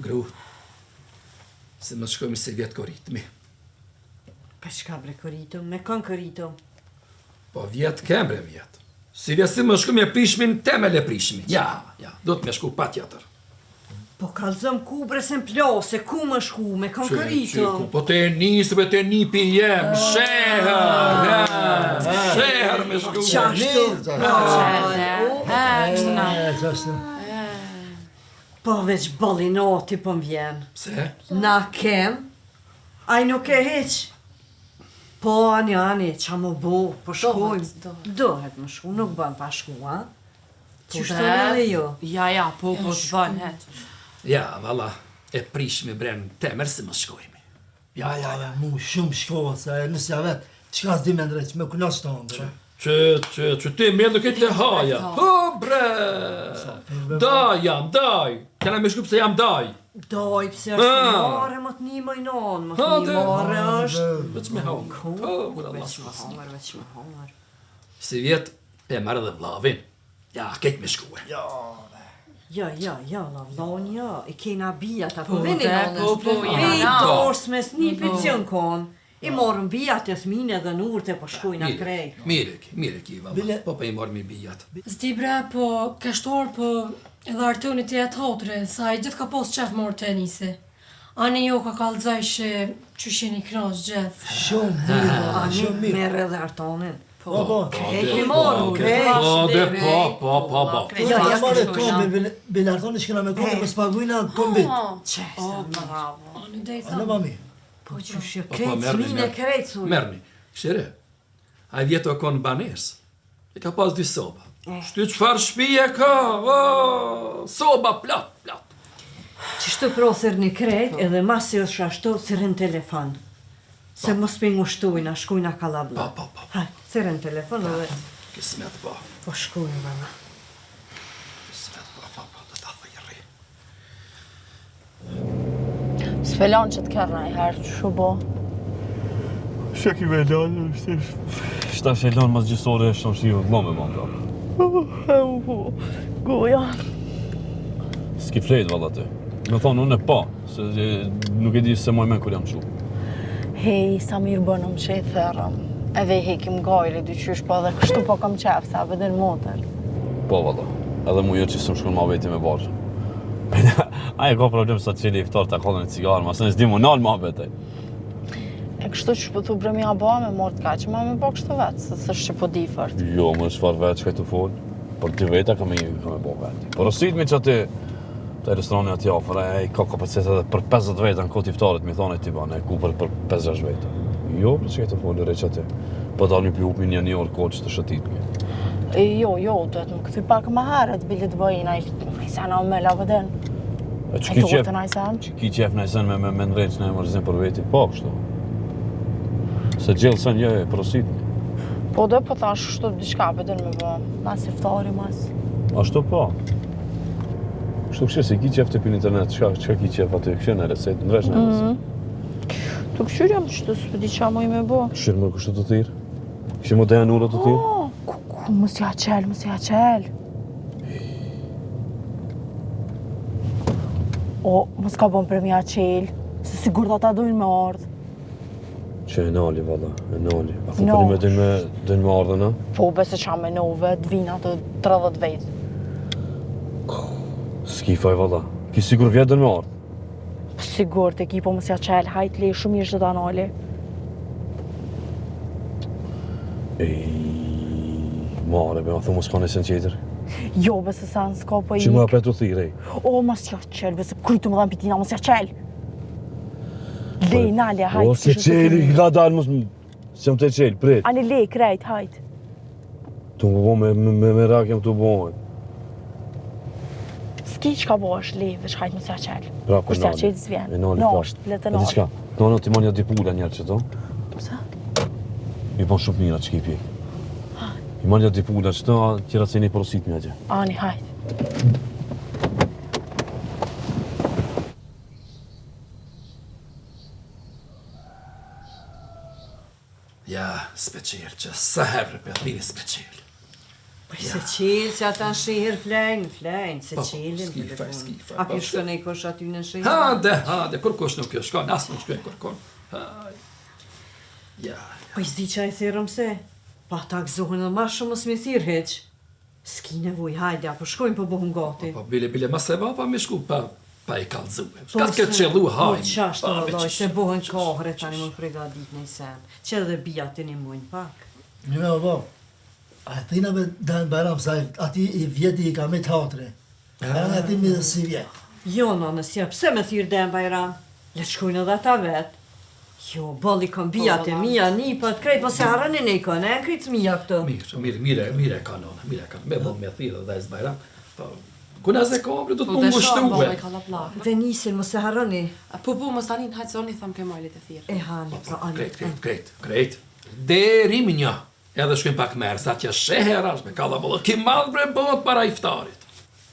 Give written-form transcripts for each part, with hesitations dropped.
Gru, si mos shkojmë sivjet koritmi. Pa çka bre koritëm, me kon koritëm? Po vjet kem bre vjet. Sivjet si mos shkojmë e prishmi në temel e prishmi. Ja, ja, do të me shku patjetër. Po kallzom ku bre se m'plase, ku me shku, me kon koritëm? Po te nisë bre te nipi jem, shehër, shehër me shku. Qashtu, Qashtu. Po veç boll inati po m'vjen. Pse? Na kem, ai nuk e heq. Po ani ani, qa më bo, po shkojmë. Dohet më shku, nuk bën pa shku, a? Po Qysh thoni edhe ju? Ja, ja, po, po, s'bën, heq. Ja, valla, e prishmi bre në temel si mos shkojmë. Ja, ja, ja, mu shumë shkova, se e nusja vet, çka s'di me ndreq, me kënaq të hëngër. Që, që, që ti me nuk e të haja. Po, bre! Daj jam, daj! Kena me shku pse jam daj. Daj, pse është ah. marre, më të një më i nonë, më të një marre është. Veç me hongër. Po, veç me hongër, veç me hongër. Sivjet, E merr edhe vllavin. Ja, krejt me shkue. Jo, Jo, jo, jo, la vllon jo, i kena bijat, apo po, vini në po, po, ja, ja. Tors me snipit po. që në konë, i morëm bijat e thmine dhe nurte, po shkujna krejt. Mirë, mirë ki, valla, po po i morëm i bijat. S'di bre, po, kështu po, edhe Artonit i jet hatri, sa i gjithë ka pas qef more te nisi. Ani jo ka kallxoj që qysh jeni knaq gjithë. Shumë mirë, Ani, shumë mirë. merr edhe Artonin. Po, po. Krejt i morëm, krejt. Po, de, po, po, po, po. Ja, ja, marrë kombi, bile Artonin shkena me kombi, mos pagujna kombit. Qe, sa bravo. Ani do i Ano, tham. mami. Po qysh jo, Po, po, krejt merrni, fëmijën e merrni. krejt thuj. Merrni. Shere, ai vjet o konë banesë. E ka pas dy soba. Eh. Shty çfarë shpije ka? O, soba plot, plot. Qështu pro thërrni krejt edhe masi është ashtu thërrin telefon. Se mos po i ngushtojna, shkojna kallabllëk. Po, po, po. Hajt, thërrin telefon edhe Kismet po. po shkojmë valla. Kismet po, po, po, do ta thirri. S'pe lanë që të kërë në herë, që shu bo? Shë ki me lanë, është Shta shë lanë mas gjysore, shumë shi u me ma pra. Goja. S'ki flejt, valla ty. Me thonë, unë e pa, se nuk e di se moj men kur jam çu. Hej, sa mirë bënëm që i thërëm. Edhe i hekim gajle, dy qysh, po edhe kështu po kam qef, sa vëdën motër. Po, valla. Edhe mu jo që s'më shkon ma veti me barë. Ai e ka problem sa qeli iftar ta kallën e cigare, ma se s'di mu nal ma vete. E kështu që po thu bre me ja ba me morë të kaqë, ma me bo kështu vetë, se s'është që po di fort. Jo, më çfarë vetë, çka të fol? Për dy veta kam me kam me bo vetë. Por osit mi që aty, te restorani aty afër, e ka kapacitet edhe për 50 veta në kohë iftarit, mi thonë ti bane, ku për për 56 veta. Jo, për çka të fol, reç aty. Po dalmi pi hupmi një një orë kohë që të shëtit mi. E, jo, jo, duhet më kthy pak më herët, bile të bëj naj sen a me la vëden. E që ki qef, naj sen? që ki qef naj sen me, me, me ndreq në mërzin për veti, po, kështu. Se gjellë sen, jo, e prosit mi. Po do, po thash kështu diçka vëden me bo, mas iftari, mas. Ashtu po. Kështu kështu, se ki qef të pin internet, çka, çka ki qef aty, kështu në reset, ndreq në reset. Mm -hmm. Tu këshyr jam qëtu, s'po di qa muj me bo. Këshyr më kështu të thirë? Këshyr më deja nura të thirë? Oh, ku, ku, mos ja qel, mos ja qel. O, mos ka bon për me ja qel, se sigurt ata dojnë me ardhë. Që e nali, valla, e nali. A thu no. për me dojnë me, dojnë me ardhë, në? Po, bese qa me nove, të vinë ato 30 vetë. S'ki faj, valla. Ki sigur vjetë dojnë me ardhë. Sigurt e ki, po mos ja qel, hajt le, shumë mirë që ta nali. Ej, mare, be, ma thu mos ka një sen qetër. Jo, be se sen s'ka, po i... Që më apet u thirë, ej. O, mos ja qel, be se krytë më dhanë pitina, mos ja qel. Le, nale, hajt. O, se qeli, ka dalë, mos... S'jam të qelë, prit. Ani le, krejt, hajt. Tu më bo me, me, me merak jam të bo. S'ki çka bo është le, veç hajt mos ja qel. Pra, Kur s'ja qel s'vjen. E nali, No, pra. është, le të E di nali. çka? No, no, ti ma një dy pula njerë që to. Pse? I bon shumë mira që ki pjek. I ma një dy pula që to, a tjera se një porosit mi atje. Ani, hajt. Ja, s'pe qel, që sa herë për thini s'pe qel. Po se qelë, se ata në sheher flejnë, flejnë, se Po, po, qelin s'ki faj, s'ki faj, A po, pi shkon e kush aty në sheher? Hade, hade, kurkush nuk jo shkon, as nuk shkojnë kërkon. Haj. Ja, Po i s'di qa i thirrëm se? Pa ata gëzohen edhe ma shumë mos me thirr hiq. S'ki nevoj, hajde, apo shkojmë po bohun gati. po bile, bile, ma se vapa me shku pa, pa i kallzu. Po, Ka të këtë qellu Po hajnë. qashtu Pa, vëllai, veç- se bohen kahre tani më pregadit në sen. Që edhe bijat e një mujnë pak. Një me o A e thina me Dan Bajram, sa ati i vjeti i ka me të hatre. Bajram ati me si vjet. Jo, nënës, ja, pse me thirr Dan Bajram? Le të shkojnë edhe ata vet. Jo, bolli kom bijat e mia, nipat, krejt, po se harroni ne i kanë, e krejt mia këto. Mirë, mirë, mirë, mirë e ka nona, mirë e ka. Me bo me thirrë dhe e Bajram. Po, ku na se ka, bre, do të Po më dhe shoh, ngushtuhe. baba i ka plak. Dhe nisin, mos e harroni. Po, po, mos tani, hajtë se unë i tham Kemalit e thirrë. E hani, pra, ani. Krejt, krejt, krejt, krejt. Deri më një. Edhe shkojmë pak merë, sa që sheher është me kallaballë. Ki madh bre bëhet para iftarit.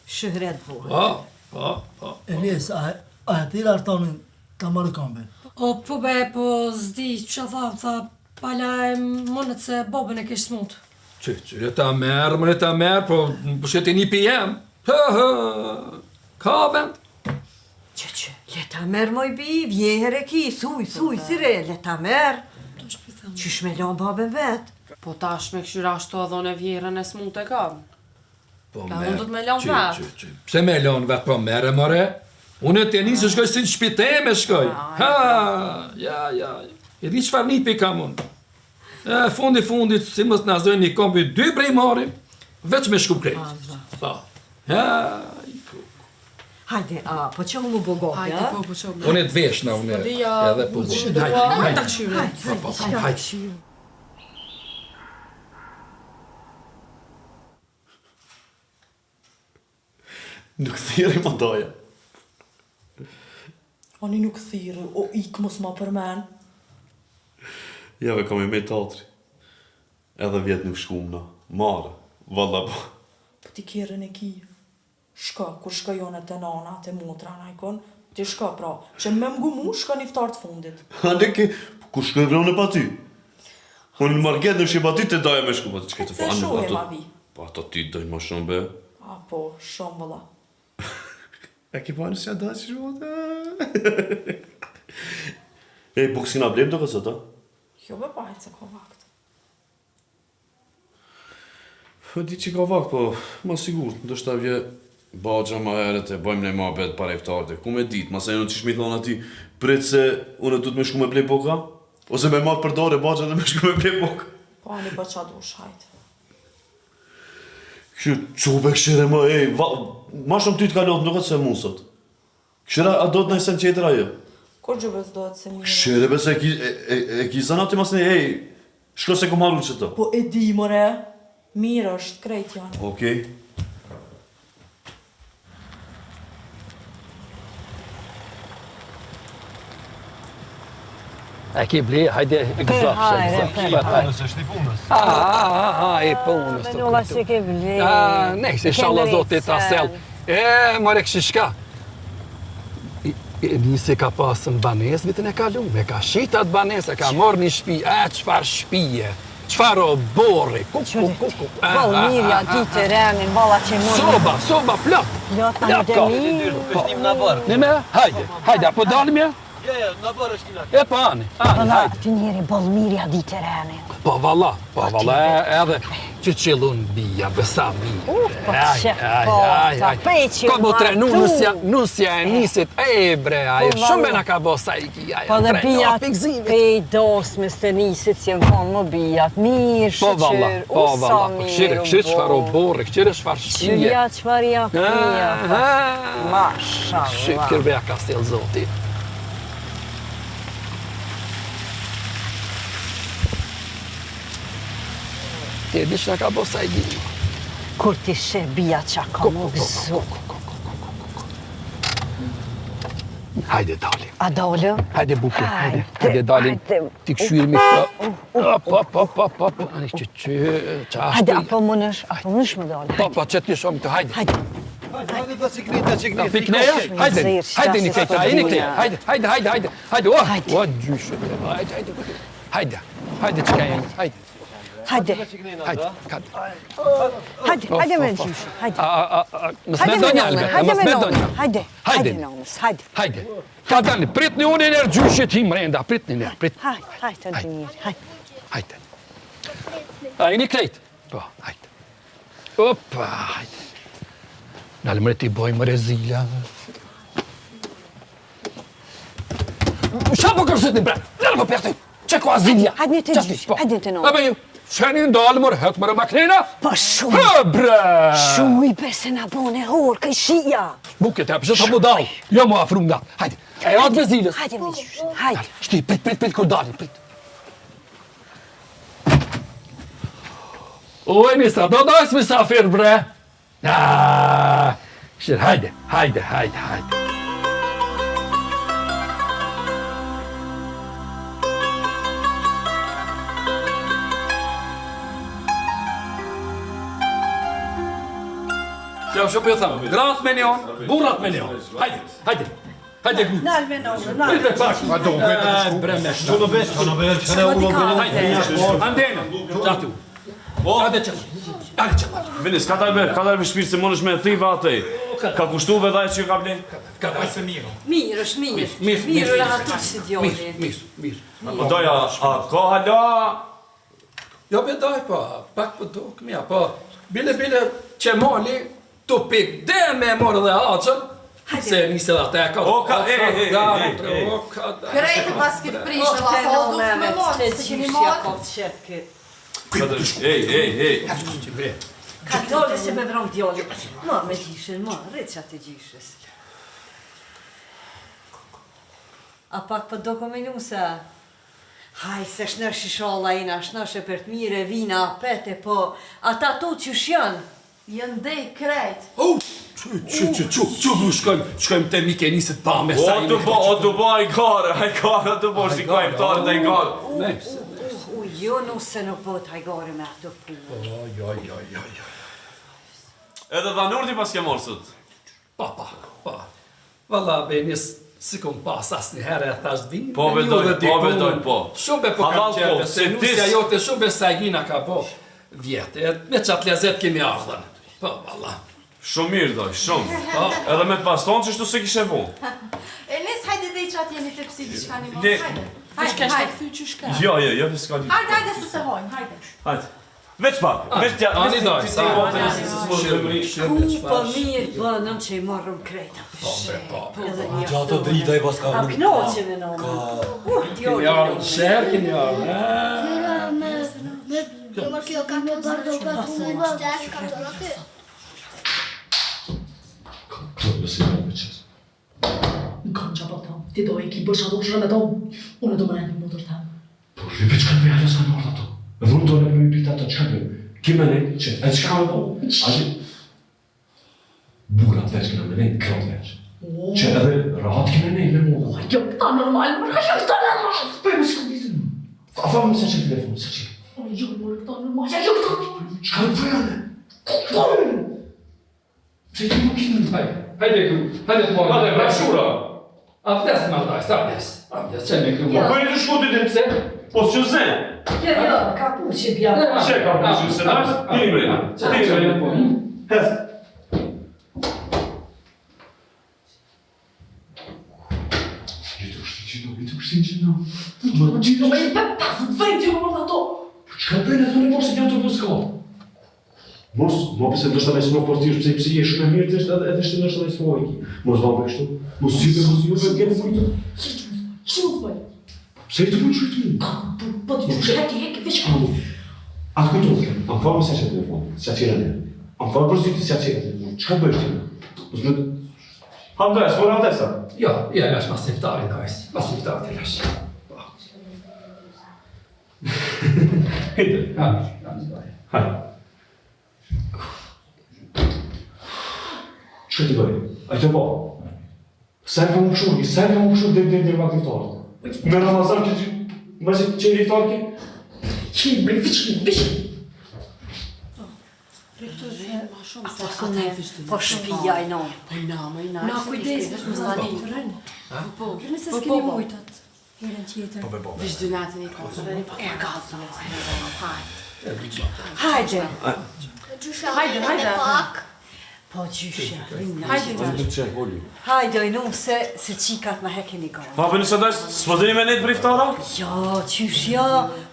Shëhret bohet. Po, po, po. E nis, a, a e thira Artonin ta marrë kamben. O, po be, po s'di, që tha, tha, pala e mënët se babën e kish smut. Që, që, le ta merr, më le ta merr, po, po shkojë te një PM. Hë, hë, ka vend. Që, që, le ta merr moj bi, vjeher e ki, thuj, thuj, thire, le ta merr. Qysh me lan babën vet? Po tash me këshyra ashtu edhe unë e vjerën e smut e kam. Po Ta, merr. unë do të me lanë Që, vet. që, që. Pse me lanë vet, po merre, more? Unë te nisë shkoj si në shtëpi teme shkoj. Ha, ja, ja. E di çfarë nipi kam unë. E, fundi fundit, si mos na zojnë një kombi, dy prej marrim, veç me shku krejt. Po. Ha, i ku. Hajde, a, po që mu bo gati, Hajde, a? po, po, që Unë e të veshna, unë Po di, ja, edhe po që bo. dua, Hajde, ta hajde. këshyre. Po, po, po, hajde. Nuk thirri më doja. Ani nuk thirrë, o ik mos ma përmen. Jave kam i me tatri. Edhe vjet nuk shkum na. Marë. Valla po. Po ti kerën e ki. Shko, kur shko jone të nana, të motra, na ikon, ti shko pra, që me mgu mu, shko një ftar të fundit. Ande ke, po ku shkoj bre unë pa ty? Unë në market nuk shkoj pa ty të daja me shku, po ti çka të Se po, shohim, ato- a vi. Po ato ti dojnë më shumë be. A po, shumë vëlla. E ke pa nëse da si shumë Ej, po s'kena blem të kësë, ta? Jo be pa, hajtë se ka vakt. Po di që ka vakt, po ma sigurt, ndoshta vje baxha ma herët e bëjmë ne muhabet para iftarit. Ku me dit, masa janë qysh mi thonë ati, prit se unë du të me shku me blej boka, ose me marrë për dore baxha dhe me shku me blej boka. Po ani po qa dush, hajtë. Kështu, çu be këshire më, ej, va, ma shumë ty të ka lotë, nuk se mu sot. Këshira, a do të nëjsen tjetër ajo? Kur gjë bez dohet se mirë. Këshire, be se e ki, e, e, e ki zanati mas ne, ej, shko se kom harru që të. Po e di, more. Mirë është, krejt janë. Okej. E ki ble, hajde, e gëzafsh, e hajde, gëzafsh. për Pa, pa. Është i punës. A, a, a, a, e punës. të Menova kujtu. që ke ble. A, nejse, inshallah Zoti ta sell. E, more këshi shka. I- E nisi ka pasë në banesë vitin e kaluar, e ka shit atë banesë, e ka marrë një shtëpi, e çfarë shtëpie, çfarë oborri, ku ku ku ku. A, Vallë a, mirë, a, ja di të renin, valla që mund. Soba, soba plot. Plot, ani Plot dhe ka. mirë. Po. Ne me, hajde, hajde, apo dalim ja? Jo, jo, na bërë është E po ani, ani, Valla, hajde. ti njeri, boll mirë, ja di të renin. Po valla, po valla, edhe që qillun bija, besa mirë. Uf, po Aj, që, aj, po, aj, ta aj. peqin Ka mu trenu martu. nusja, nusja e nisit, e bre, aj, Po, shumë valla. me na ka bo sa i ki, aj, Po dhe trenu, bijat, pikzimit. pe dosmes të nisit, si janë konë më bijat, mirë, Po valla, shqyr, po u, sa valla, po këshire, mirë u këshire çfarë bo. oborri, këshire çfarë shpije. Këshirja çfarë ja pija, Ah, mashallah. Shqyr bre, ja ka sjell Zoti. Ti e di që na ka bo sa i di. Kur ti sheh bija qa ka Ko, më ko, ko, gëzu. ko, ko, ko, ko, ko, ko, ko. Hajde dalim. A dalë? Hajde bukur, hajde, Hajde, hajde dalim. hajde. Ti këshyrmi këto. Op, op, op, op, op. Ani që që që ashtu. Hajde, apo munësh, apo munësh më dalë. Po, po, që ti shumë këto, hajde. Hajde. Hajde ta çikni, ta çikni. Ta pikneja? Hajde, Zirë, hajde një qasi këta, hajde një këta. Hajde, hajde, hajde, hajde. Hajde, oh, Hajde. oh, gjyshë. Hajde, hajde, hajde. Hajde, hajde çka jemi, hajde. Hajde. Hajde, hajde. Hajde, hajde me gjyshin, hajde. Mos me donja, Albert, hajde mos me donja. Hajde, hajde nonës, hajde. Hajde. Ka dani, prit një unë njerë gjyshit hi mrenda, prit një njerë, prit. Hajde, hajde, të njërë, hajde. Hajde. A, jeni krejt? Po, hajde. Opa, hajde. Nalë mre ti bojmë rezila. Qa po kërsit një bret? Nalë më pjati. Që ka zilja? Hajde një të gjysh, po. hajde një të nonë. Abe ju, qeni ndalë mërë, het mërë makrena? Po shumë. Hë, bre! Shumë i bese na bone horë, këjshia. Buke të apëshë të mu dalë, jo mu afru nga. Hajde, e atë me zilës. Hajde me gjysh, hajde. Shti, prit, prit, prit, kur dalin, prit. O, e nisa, do dojës misafir, bre? Aaaa, shir, hajde, hajde, hajde, hajde. Ja, shumë po ju tham, gratë me një onë, burrat me një onë. Hajde, hajde, hajde gru. Nal me nonë, nal. Prite pak. A do, prite të shku. Bre me Çu do bësh? Çu do bësh? Çu do bësh? Hajde, andena, qatu. Hajde që. Hajde që. Vini, s'ka dalë be, ka dalë me shpirt se mundesh me thiva atë. Ka kushtu ve dhaj që ka ble? Ka dalë se mirë. Mirë, është mirë. Mirë, Mirë, mirë. rahatu si djoli. Mirë, mirë, mirë. Po doja, a ka hala? Jo be daj, po, pak po duk mja, po, bile, bile, Qemali, tu pik dhe me e morë dhe axhën, se nise dhe ata e ka. O, ka- e, e, e, e, e. O, ka da. Krejt e pas këtë prishë, Oh, dhe ato duhet me morë, se keni morë. Ej, ej, ej. Bre, Ka dole se me vram djoli. Ma me gjyshin, ma, rrit që atë gjyshës. A pak po do komenuse? Haj, se shnosh ishalla jena, shnosh e për të mire, vina, apet e po, ata to qysh janë? Jënë dej krejt. U, çu, çu, çu, çu, çu, bu, shkojmë, shkojmë te mike nisit pa me O, sa të bo, o, të bo, ai gare, ai gare, të bo, shikoj, iftarët, ai gare. U, Nejse, u, u, jo, nuse nuk bëhet hajgare me ato punë. O, jo, jo, jo, jo. Edhe dhanurti pas ke marrë sot. Pa, pa, pa. Valla, be, nis, si kom pas asnjëherë e thash vinë. Po, me be, një doj, dhe po, dikun. be, doj, po. Shumë be po kam Halal qenë, po, se se nusja tis- jote shumë be sajgina ka bo vjetë. E, me qatë lezet kemi ardhën. Po, valla. Shumë mirë doj, shumë. Po. Edhe me të paston që shtu se kishe bo. E nis, hajde dej që atë jeni të psi diçka një Le- morë. Hajde, Hajde, hajde, hajde. kthy qysh ka. Jo, jo, jo, s'ka lidhje. Hajde, hajde, se se hojmë, hajde. Hajde. Veç pak, veç t'ja, Ani veç doj, ti sa? ti votë se s'mo të mëri. Ku po mirë bënëm që i marrëm krejta. Po, bre, po. Edhe një Gjatë drita i pas ka A knoqe me nonën. Uh, Kemi djoli. ardhë në sherë, kemi ardhë. a? Me, me, kjo ka të bërë ka të aty. Në kam që po thom, ti do i ki bësh ato këshë me to, unë do më në motor tam. Po, ripe çka bëj ato s'kan ardhur ato. Edhe unë do në për mi prit ato çka bëj. Ki me ne, që, e çka me bo? Atë burrat veç kena me ne, krot veç. Që edhe rahat kena ne me mua. Jo, këta normal, mërë, jo, këta normal. Po e më s'kam ditën. A fa më sa që telefon, sa që. O, jo, mërë, këta normal, jo, këta normal. Çka të bëj anë? Pse ti nuk keni? Hajde, hajde, gru, hajde të morë. Hajde, bre, shura. A vdes më daj, sa vdes? A vdes, që me gru. Po bëni të shku ti ti Pse? Po s'u zë. Jo, jo, kapuqi bja. Çe ka puqi se daj? Ti bre. Ti bre. Po. Hes. Jitu shti që do, jitu shti që do. Po, gjito me i pe pas vetë, jo, mërë, ato. Çka bëjnë ato në mos e janë të s'ka? Mos, mo pse ndoshta me smoke po ti pse pse je shumë e mirë ti edhe edhe shtë ndoshta me smoke ki. Mos vao kështu. Mos si mos ju vetë keni kujtë. Që mos bëj? Pse i të bëj kështu? Po, po ti qysh, heki, heki, veç heki. A të kujtohet kjo? A më falë se që telefon, se qera ne. A më falë për zyti se qera telefon. Çka bësh ti? Mos më Hamda, s'po Hamdesa. Jo, jo, lash mas iftari, dajs. Mas iftari, lash. Po. Hajde. Ha, ha, Hajde. Çka ti bëj? Ai të po. Sa e kam kështu, sa e kam kështu deri deri deri vakti iftarit. Me Ramazan që që më se që iftar ki? Hi, bre, veç hi, veç hi. Po ne, po shpija i nonë. Po na, më na. Na kujdes, mos na di. Rënë. Po, Rënë se po, s'keni po, po. mujtat. Herën tjetër. Veç dy natën i ka, rënë pa. E ka, hajde. Hajde. Hajde, hajde. Po gjyshe, Hajde, gjyshe. Hajde, oj nuse, se qikat ma hekin i gajle. Pa, për nëse dash, s'po dini me nejtë për iftara? Jo, qysh jo,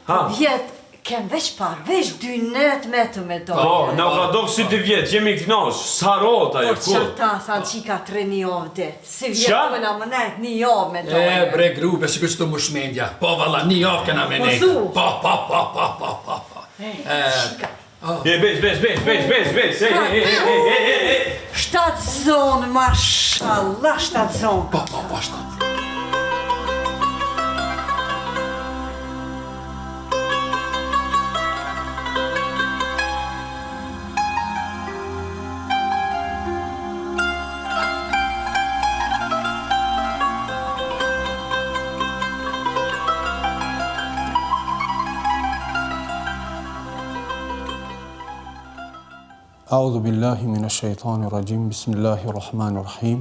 po vjet, kem veç par, veç dy net me të me dojë. Po, na ka dok si dy vjet, jemi knaq, s'harrohet ajo, Po kur? qata, thanë qikat tre një javë det, si vjet Qa? të na më nejt një javë me dojë. E, bre grube, si kështë të mush mendja. Po, valla, një javë kena me Po, nejtë. thu. Po, po, po, po, po, po, po. E, qika. E, besh, besh, besh, besh, besh, besh, e, e, e, e, e, e, e. Shtatë zonë, mashallah, shtatë zonë. Po, po, po, shtatë. أعوذ بالله من الشيطان الرجيم بسم الله الرحمن الرحيم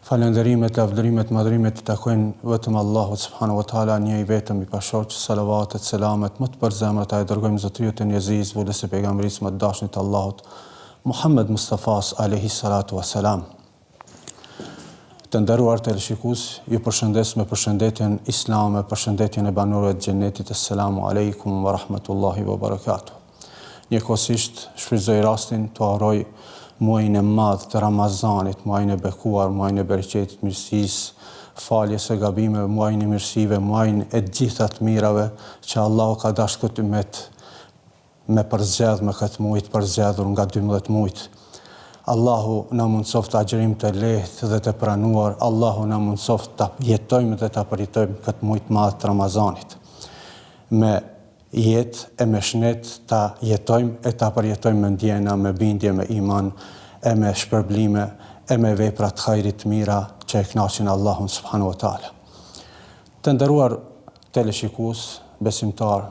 Falënderimet, lavdërimet, madhërimet i takojnë vetëm Allahut subhanahu wa taala, një i vetëm i pashoq, salavatet, selamet më të përzemërta i dërgojmë zotëriut të njerëzisë, vulës së pejgamberisë më të dashunit të Allahut, Muhammed Mustafas alejhi salatu wa selam. Të nderuar teleshikues, ju përshëndes me përshëndetjen islame, përshëndetjen e banorëve të Xhennetit, Esselamu alejkum wa rahmetullahi wa barakatuh. Njëkohësisht, shfrytëzoj rastin t'ua uroj muajin e madh të Ramazanit, muajin e bekuar, muajin e bereqetit, mirësisë, faljes së gabimeve, muajin e mirësive, muajin e të gjitha të mirave që Allahu ka dashtë këtë ymet me përzgjedh me këtë muaj të përzgjedhur nga 12 mujt. Allahu na mundësoftë agjërim të lehtë dhe të pranuar, Allahu na mundësoftë ta jetojmë dhe ta përjetojmë këtë muaj të madh të Ramazanit. Me jetë e me shnet ta jetojmë e ta përjetojmë me ndjena, me bindje, me iman e me shpërblime e me vepra të hajrit të mira që e kënaqin Allahun subhanahu wa taala. Të nderuar teleshikues, besimtar,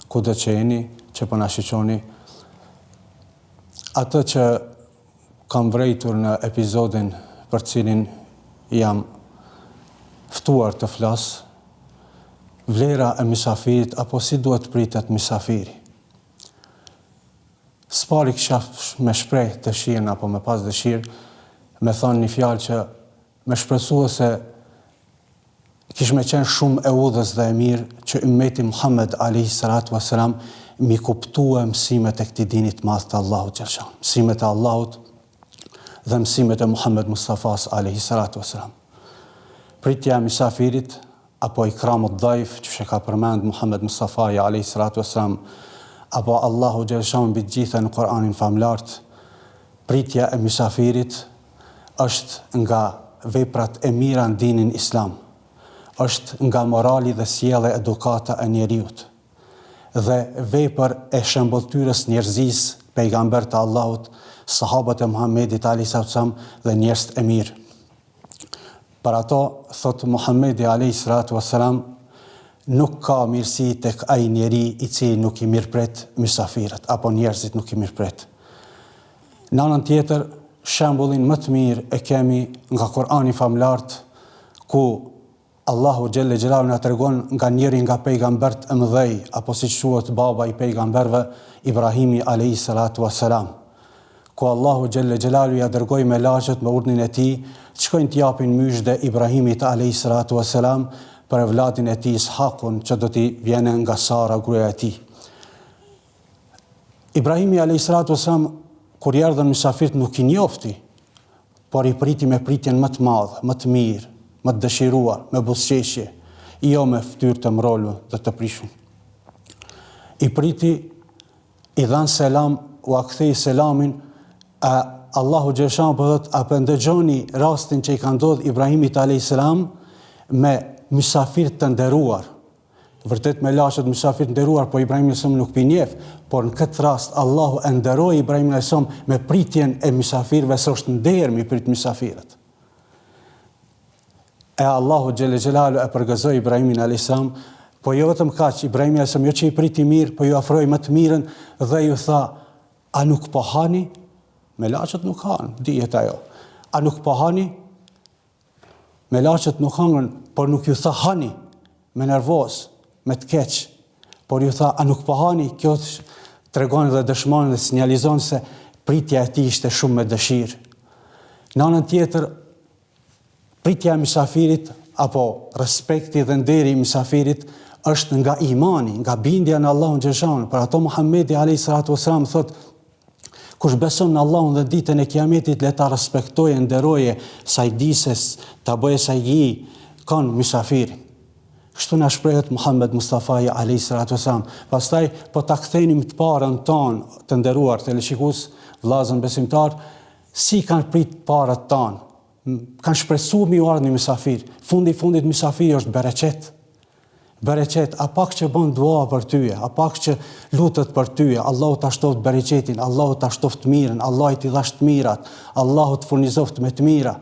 kudo që jeni, që po na shiqoni, atë që kam vrejtur në episodin për cilin jam ftuar të flas, vlera e mysafirit apo si duhet pritet mysafiri. S'pari kisha me shpreh dëshirën apo me pas dëshirë me thonë një fjalë që me shpresue se Kish me qenë shumë e udhës dhe e mirë që ymmeti Muhammed alejhi salatu ue selam m'i kuptue mësimet e këtij dini të madh të Allahut xheleshanuhu, mësimet e Allahut dhe mësimet e Muhammed Mustafas alejhi salatu ue selam. Pritja e mysafirit apo ikramu dhaif qysh e ka përmend Muhammed Mustafaja alejhi salatu ue selam apo Allahu xheleshanuhu mbi të gjitha në Kur'anin famëlartë pritja e mysafirit është nga veprat e mira në dinin islam, është nga morali dhe sjellja edukata e njeriut, dhe vepër e shembëlltyrës njerëzisë, pejgamberët e Allahut, sahabët e Muhammedit alejhi salatu selam dhe njerëzit e mirë. Për ato, thotë Muhammedi alejhi salatu selam, nuk ka mirësi tek ai njeri i cili nuk i mirëpret mysafirët apo njerëzit nuk i mirëpret. Në anën tjetër, shembullin më të mirë e kemi nga Kur'ani famëlartë, ku Allahu xhelle xhelaluhu na tregon nga njëri nga pejgamberët e mëdhej, apo siç quhet baba i pejgamberëve, Ibrahimi alejhi salatu ua selam, ku Allahu xhelle xhelaluhu ia dërgoi melaqet me urdhnin e tij, të shkojnë t'i japin myzhde Ibrahimit alejhi salatu ua selam për evladin e tij Ishakun që do t'i vjene nga Sara gruaja e tij. Ibrahimi alejhi salatu wasalam kur i erdhën mysafirët nuk i njofti, por i priti me pritjen më të madhe, më të mirë, më të dëshiruar, me buzëqeshje, jo me fytyrë të mrolur dhe të prishur. I priti, i dhanë selam, ua kthei selamin, a Allahu xheleshanuhu po thotë, a po ndëgjoni rastin që i ka ndodhur Ibrahimit alayhis salam me mysafir të nderuar. Vërtet melaqet mysafir të nderuar, po Ibrahimin alejhi selam nuk p'i njef, por në këtë rast Allahu e nderoi Ibrahimin alejhi selam me pritjen e mysafirëve se është nder m'i prit mysafirët. E Allahu xhele xhelalu e përgëzoi Ibrahimin alejhi selam, po jo vetëm kaq, Ibrahimi alejhi selam jo që i priti mirë, po ju afroi më të mirën dhe ju tha, a nuk po hani? Melaqet nuk hanë, dihet ajo. A nuk po hani? Melaqet nuk hangën, por nuk ju tha hani, me nervoz, me të keq. Por ju tha, a nuk po hani? Kjo tregon dhe dëshmon dhe sinjalizon se pritja e tij ishte shumë me dëshirë. Në anën tjetër, pritja e mysafirit apo respekti dhe nderi i mysafirit është nga imani, nga bindja në Allahun xhelleshanuhu. Për ato Muhammedi alayhi salatu wasalam thotë Kush beson në Allahun dhe ditën e Kiametit le ta respektojë, nderojë, sajdise, ta bëjë sajgi, kanë mysafirin. Kështu na shprehet Muhammed Mustafai alejhi salatu wasalam. Pastaj po ta kthenim të parën tonë, të nderuar teleshikues, vëllazën besimtar, si kanë prit parët tanë. Kanë shpresu me ju ardhë një mysafir. Fundi i fundit mysafiri është bereqet. Bereqet, a pak që bën dua për tyje, a pak që lutet për tyje, Allahu ta shtoftë bereqetin, Allahu ta shtoftë mirën, Allahu t'i dhashtë të mirat, Allahu të furnizoftë me të mira.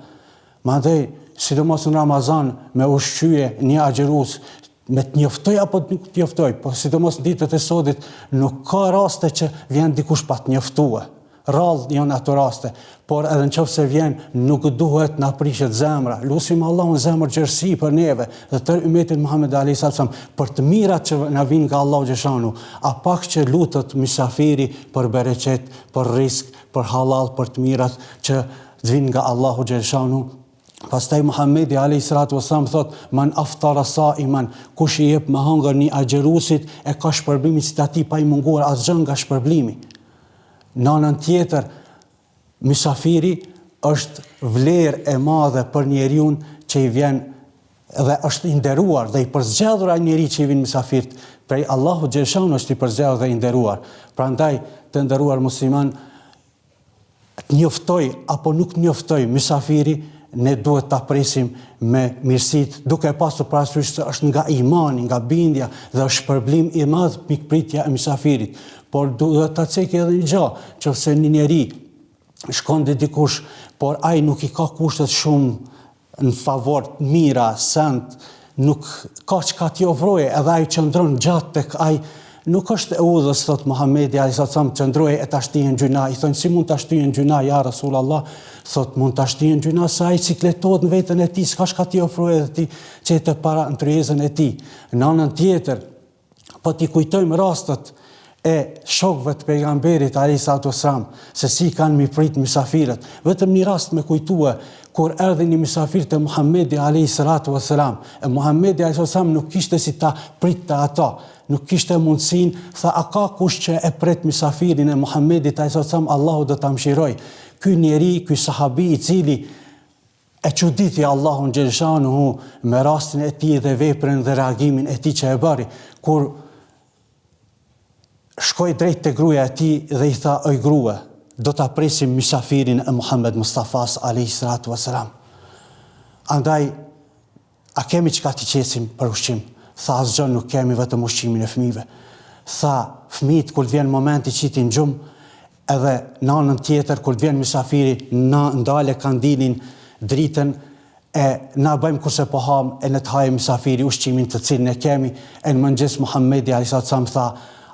Mandej, sidomos në Ramazan, me ushqye një agjërus, me të njoftoj apo të nuk të njoftoj, po sidomos në ditët e sodit, nuk ka raste që vjen dikush pa të njoftue. Rrallë janë ato raste, por edhe në qoftë se vjen, nuk duhet na prishet zemra. Lusim Allahun zemërgjerësi për neve dhe tërë ymetin Muhammed alejhi salatu selam për të mirat që na vijnë nga Allahu xhelleshanuhu. A pak që lutet mysafiri për bereqet, për risk, për hallall, për të mirat që të vijnë nga Allahu xhelleshanuhu. Pastaj Muhamedi alejhi salatu wasalam thot: "Man aftara saiman", kush i jep me hangër një agjëruesit e ka shpërblimin si të atij pa i munguar asgjë nga shpërblimi. Në anën tjetër, mysafiri është vlerë e madhe për njeriun që i vjen dhe është i nderuar dhe i përzgjedhur ai njeri që i vjen mysafirt prej Allahut xhelleshanuhu është i përzgjedhur dhe i nderuar. Prandaj, të nderuar musliman, të njoftoj apo nuk të njoftoj mysafiri, ne duhet ta presim me mirësitë, duke e pasur parasysh se është nga imani, nga bindja dhe është shpërblim i madh mikpritja e mysafirit. Por duhet ta ceki edhe një gjë, qoftë se një njeri shkon te dikush, por ai nuk i ka kushtet shumë në favor të mira, send, nuk ka çka t'i ofrojë, edhe ai qëndron gjatë tek ai, nuk është e udhës, thot Muhamedi alejhi selam, qëndrojë e ta shtijë në gjynah, i thonë si mund ta shtijë në gjynah, ja Rasul Allah, thot mund ta shtijë në gjynah se ai cikletohet në veten e tij, s'ka çka t'i ofrojë edhe ti qete para në tryezën e tij. Në anën tjetër, Po t'i kujtojmë rastet e shokëve të pejgamberit alejhi salatu wasalam, se si kanë mirëprit mysafirët. Vetëm një rast me kujtue, kur erdhi një mysafir te Muhamedi alejhi salatu wasalam, e Muhamedi alejhi salatu wasalam nuk kishte si ta pritte ato, nuk kishte mundësinë, tha a ka kush që e pret mysafirin e Muhamedit alejhi salatu wasalam, Allahu do ta mëshirojë. Ky njeri, ky sahabi i cili E çuditi Allahun xheleshanuhu me rastin e tij dhe veprën dhe reagimin e tij që e bëri, kur shkoi drejt te gruaja e tij dhe i tha oj grua, do ta presim mysafirin e Muhammed Mustafas alejhi salatu vesselam. Andaj a kemi çka t'i qesim për ushqim? Tha asgjë nuk kemi vetëm ushqimin e fëmijëve. Tha fëmijët kur të vjen momenti qiti në gjumë, Edhe në anën tjetër kur të vjen mysafiri na ndale kandilin, dritën e na bëjmë kurse po hamë e le të hajë mysafiri ushqimin të cilin e kemi e në mëngjes Muhammedi alejhi salatu selam tha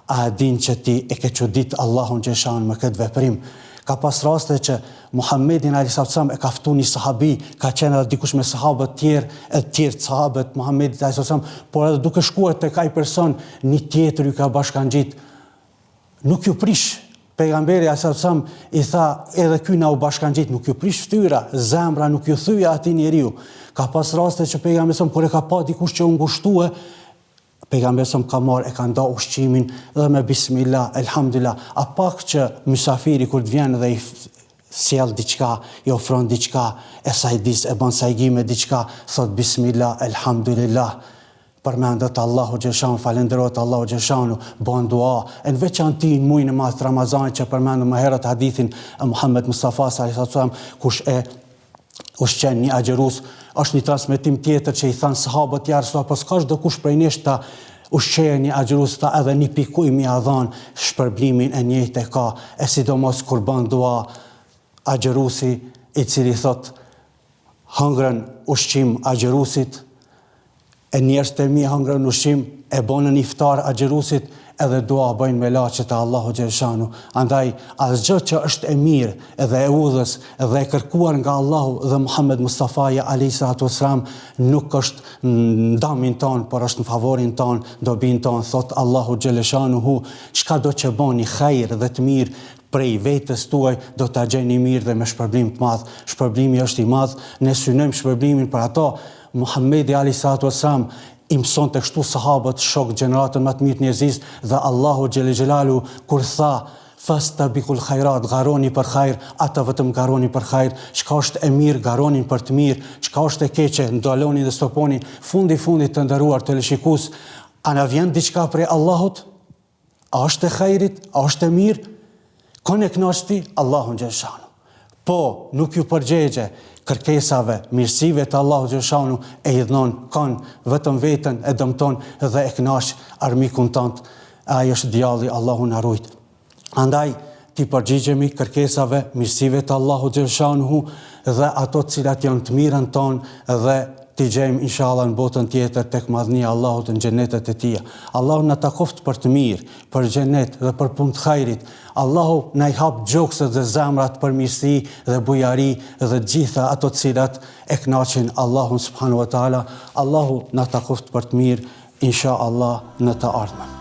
a e din që ti e ke çudit Allahun xheleshanuhu me këtë veprim ka pas raste që Muhammedin alejhi salatu selam e ka ftu një sahabi ka qenë edhe dikush me sahabët tjerë edhe tjerë sahabët Muhammedit alejhi salatu selam por edhe duke shkuar tek ai person një tjetër ju ka bashkangjit Nuk ju prish, Pejgamberi alejhi salatu selam i tha edhe ky na u bashkangjit, nuk ju prish fytyra, zemra nuk ju thyje atij njeriu. Ka pas raste që pejgamberi sallam kur e ka pa dikush që u ngushtue, pejgamberi sallam ka marr e ka nda ushqimin dhe me bismillah, elhamdulillah. A pak që mysafiri kur të vjen dhe i sjell diçka, i ofron diçka, e sajdis e bën sajgi me diçka, thot bismillah, elhamdulillah. Përmendet Allahu xheleshanuhu, falënderohet Allahu xheleshanuhu, bën dua, e në veçanti në muajin e madh të Ramazanit që përmendëm më herët hadithin e Muhammed Mustafas alejhi salatu selam, kush e ushqen një agjërues, është një transmetim tjetër që i thanë sahabët ja Resulallah, po s'ka çdokush prej nesh ta ushqejë një agjërues, tha edhe një pikë ujë me ia dhanë, shpërblimin e njëjtë e ka, e sidomos kur bën dua agjëruesi i cili thotë hëngrën ushqim agjëruesit, e njerëzit e mi hëngrën ushqim. e bonën iftar agjërusit edhe dua bëjnë melaqet te Allahu xheleshanu. Andaj asgjë që është e mirë edhe e udhës dhe e kërkuar nga Allahu dhe Muhammed Mustafaja alejhi salatu vesselam nuk është në damin tonë, por është në favorin tonë, dobinë tonë, thotë Allahu xheleshanuhu, çkado që boni hajr dhe të mirë prej vetes tuaj do ta gjeni mirë dhe me shpërblim të madh. Shpërblimi është i madh, ne synojmë shpërblimin për ato Muhammedi alejhi salatu vesselam i mësonte kështu sahabët, shokët, gjeneratën më të mirë të njerëzisë dhe Allahu xhele xhelaluhu kur tha Fastabikul khajrat, garoni për hajr, ata vetëm garonin për hajr, çka është e mirë garonin për të mirë, çka është e keqe ndalonin dhe stoponin, fundi fundit të nderuar teleshikues, a na vjen diçka prej Allahut? A është e hajrit? A është e mirë? Kon e kënaq ti? Allahun xheleshanu. Po, nuk ju përgjegje kërkesave, mirësive të Allahut xheleshanu e idhnon kon, vetëm veten e dëmton dhe e kënaq armikun tënd, e ai është djalli, Allahu na rujt. Andaj, t'i përgjigjemi kërkesave, mirësive të Allahut xheleshanuhu dhe ato të cilat janë të mirën tonë dhe t'i gjejmë inshallah në botën tjetër tek madhnia e Allahut në xhenetet e tija. Allahu na takoftë për të mirë, për xhenet dhe për punë të hajrit. Allahu na i hap gjokset dhe zemrat për mirësi dhe bujari dhe të gjitha ato të cilat e kënaqin Allahun subhanahu wa taala. Allahu na takoftë për të mirë inshallah në të ardhmen.